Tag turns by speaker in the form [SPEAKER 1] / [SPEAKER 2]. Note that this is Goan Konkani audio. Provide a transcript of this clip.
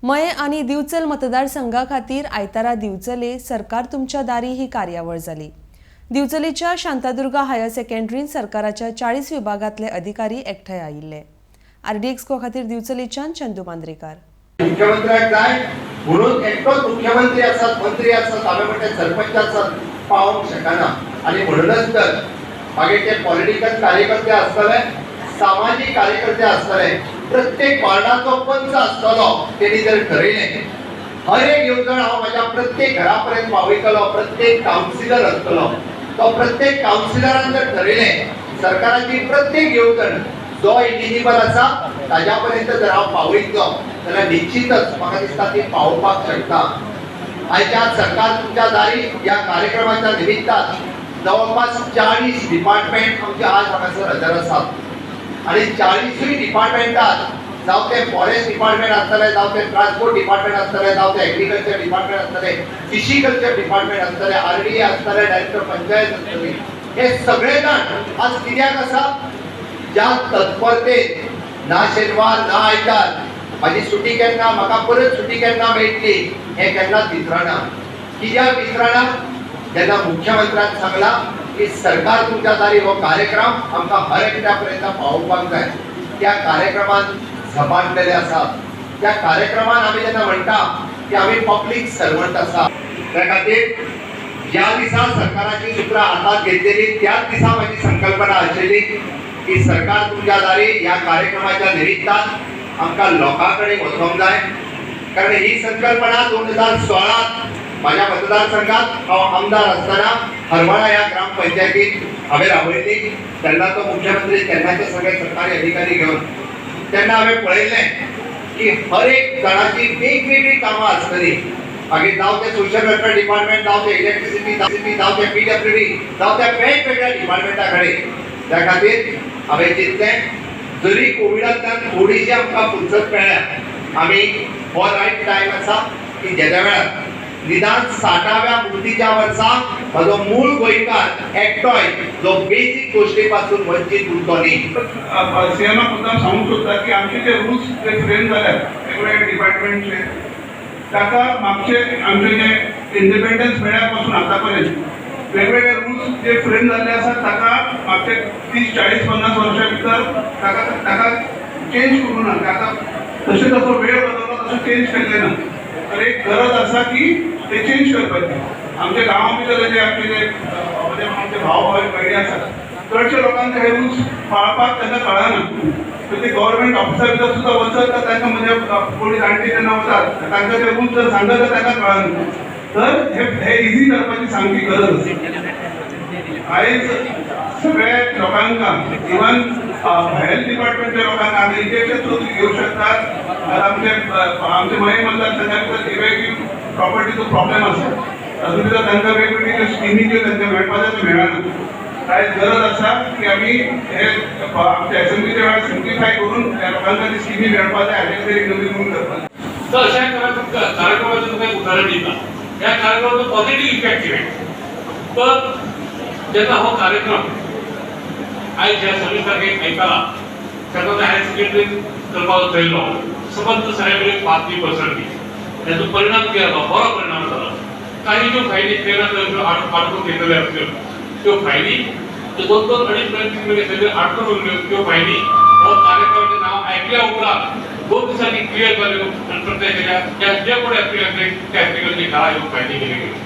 [SPEAKER 1] मये आनी दिवचल मतदारसंघा खातीर आयतारा दिवचले सरकार तुमच्या दारी ही कार्यावळ जाली. दिवचलेच्या शांतादुर्गा हायर सेकंडरीन सरकाराच्या 40 विभागांतले अधिकारी एकठांय आयिल्ले. आरडीएक्स को खातीर दिवचलेच्यान चंदू मांद्रेकार.
[SPEAKER 2] मुख्यमंत्र्याक जाय म्हणून एकटोच मुख्यमंत्री आसात, मंत्री आसात, हांवें म्हणलें सरपंच आसात, पावोवंक शकना. आनी म्हणूनच तर मागीर ते पॉलिटिकल कार्यकर्ते आसतले, सामाजीक कार्यकर्ते आसतले, प्रत्येक वार्डाचो पंच आसतलो, तेणी जर ठरयलें हर एक येवजण हांव म्हाज्या प्रत्येक घरा पर्यंत पावयतलो, प्रत्येक कावन्सिलर आसतलो तो प्रत्येक कावन्सिलरान जर ठरयलें सरकाराची प्रत्येक येवजण जो एलिजिबल आसा ताज्या पर्यंत जर हांव पावयतलो जाल्यार निश्चितच म्हाका दिसता ती पावोवपाक शकता. आयच्या सरकार तुमच्या दारी ह्या कार्यक्रमाच्या निमित्तान जवळपास 40 डिपार्टमेंट आमचे आज हांगासर हजर आसात आनी 40 डिपार्टमेंटात जावं ते फॉरेस्ट डिपार्टमेंट आसतलें, जावं ते ट्रान्सपोर्ट डिपार्टमेंट आसतलें, जावं ते एग्रीकल्चर डिपार्टमेंट आसतलें, फिशीकल्चर डिपार्टमेंट आसतलें, आरडीए आसतलें, डायरेक्टर पंचायत आसतली, हे सगळे जाण आज कित्याक आसा? ज्या तत्परतेन ना शेनवार ना आयतार म्हाजी सुटी केन्ना, म्हाका परत सुटी केन्ना मेळटली हें केन्नाच विसरना. कित्याक विसरना? जेन्ना मुख्यमंत्र्यान सांगलां की सरकार तुमच्या दारी हो कार्यक्रम आमकां हर एकट्या पर्यंत पावोवपाक जाय, त्या कार्यक्रमान झपाटलेले आसात. त्या कार्यक्रमान आमी जेन्ना म्हणटा की आमी पब्लीक सर्वंट आसा, त्या खातीर ज्या दिसा सरकाराची सुत्रां हातात घेतलेली त्याच दिसा म्हाजी संकल्पना आशिल्ली की सरकार तुमच्या दारी ह्या कार्यक्रमाच्या निमित्तान आमकां लोकां कडेन वचोंक जाय. कारण ही संकल्पना 2016 म्हाज्या मतदारसंघात हांव आमदार आसतना हरमळा ह्या ग्रामपंचायतीत हांवें राबयल्ली. तेन्ना तो मुख्यमंत्री, तेन्नाचे सगळे सरकारी अधिकारी घेवन तेन्ना हांवें पळयल्लें की हर एक जाणाची वेगवेगळी कामां आसतली. मागीर जावं तें सोशल वेलफेअर डिपार्टमेंट, जावं तें इलेक्ट्रिसिटी, जावं तें पीडब्ल्यूडी, जावं त्या वेगवेगळ्या डिपार्टमेंटा कडेन. त्या खातीर हांवें चिंतलें जरी कोविडांतल्यान थोडीशी आमकां फुरसत मेळ्ळ्या, आमी हो रायट टायम आसा की जेद्या वेळार निदान 60व्या मुक्तीच्या वर्सा म्हजो मूळ गोंयकार एकटोय जो बेजीक गोश्टी पासून वंचीत उरतो न्ही.
[SPEAKER 3] सीएमाक मुद्दाम सांगूंक सोदता की आमचे जे रुल्स जे फ्रेम जाल्यात वेगवेगळे डिपार्टमेंटचे, ताका मागचे आमचे जे इंडिपेंडन्स मेळ्ळ्या पासून आतां पर्यंत वेगवेगळे रुल्स जे फ्रेम जाल्ले आसात ताका मागचे 30 40 50 वर्सां भितर ताका ताका चेंज करूं ना. आतां तशें तसो वेळ बदललो तसो चेंज केल्लें ना. तर एक गरज आसा की ते चेंज करपाची. आमच्या गांवा भितर जे आमचे जे म्हणजे आमचे भाव भयणी आसात, चडशे लोकांक हे रुल्स पाळपाक तांकां कळना. तर ते गव्हर्मेंट ऑफिसा भितर सुद्दां वचत तर तांकां म्हणजे कोणी जाणटी जेन्ना वतात तांकां ते रूल्स जर सांगत तर तांकां कळना. तर हे हे इझी करपाची सामकी गरज आसा. आयज सगळ्या लोकांक, इवन हेल्थ डिपार्टमेंटच्या लोकांक आमी इंजेक्शन सुद्दां घेवंक शकतात. आतां आमचे आमचे मये मतदारसंघा भितर इव्हॅक्यू प्रॉपर्टीचो प्रॉब्लेम आसा, तातूंत भितर तांकां वेगवेगळी ज्यो स्किमी ज्यो तांकां मेळपा जाय त्यो मेळना. आयज गरज आसा की आमी हे आमच्या एसेंब्लीच्या वेळार सिम्प्लिफाय करून ह्या लोकांक ती स्किमी मेळपा जाय, हाजेर तरी नवी रूल करपाक जाय.
[SPEAKER 4] तर अशा कार्यक्रमाचं तुका एक उदाहरण दिता. ह्या कार्यक्रमाचो पॉझिटिव्ह इफेक्ट कितें? तर जेन्ना हो कार्यक्रम आयज ह्या 26 तारखेक आयतारा तेन्ना हायर सेकंडरी करपाचो थरयलो, सबंद सगळे कडेन बातमी पसरली. तेजो परिणाम कितें जालो? बरो परिणाम जालो. काही ज्यो फायली केन्ना ज्यो आडकून घेतलेल्यो आसल्यो त्यो फायली त्यो 2 2 अडीच म्हयने 3 म्हयने खंय आडकून उरल्यो, त्यो फायली हो कार्यक्रमाचें नांव आयकल्या उपरांत 2 दिसांनी क्लियर जाल्यो आनी प्रत्येकाच्या ज्या जे कोण एप्लिकंट त्या एप्लिकंटच्या घरा ह्यो फायली गेल्यो.